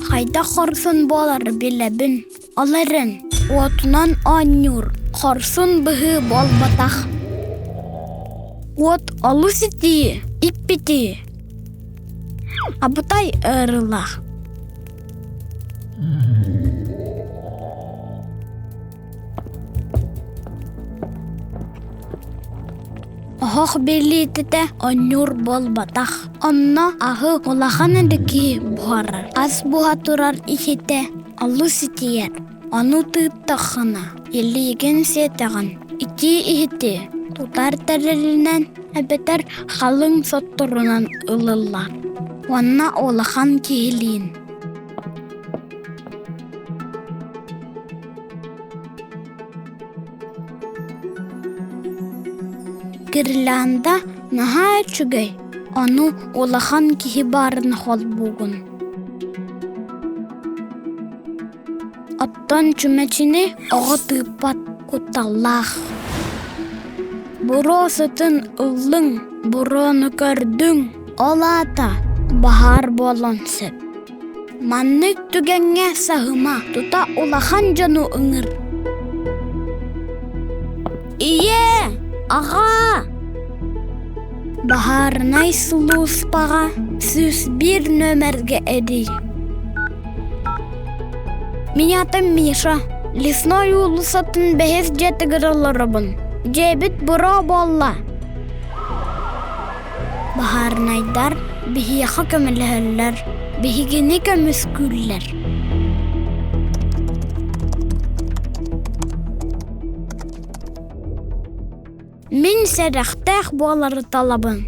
Хайдах хорсун буолары билэбин, ол эрэн уотунан оонньуур хорсун быһыы буолбатах. Уот олус итии, иппитии, абытай ыарыылаах. Оһох билиитэтэ оонньуур буолбатах, онно аһы улахан эрэ киһи буһарар, ас буһа турар иһитэ олус итийэр, ону тыыттаххына илиигин сиэтэҕин, итии иһити тутар тэрилинэн эбэтэр халыҥ сотторунан ылыллар уонна улахан киһилиин. Гирлянда наһаа үчүгэй, ону улахан киһи баарын холбуугун. Оттон чүмэчини оҕо тыыппат кутталлаах. Буруо сытын ыллыҥ, буруону көрдүҥ, ол аата баһаар буолуон сөп. Маннык түгэҥҥэ саһыма, тута улахан дьону ыҥыр. Ийээ, аҕаа! Баһаарынай сулууспаҕа 101 нүөмэргэ эрий. Мин аатым Миша. Лесной уулуссатын бэһис дьиэтигэр олоробун. Дьиэбит буруо буолла. Баһаарынайдар биһиэхэ көмөлөһөллөр, биһигини көмүскүүллэр. Мин сэрэхтээх буолары талабын.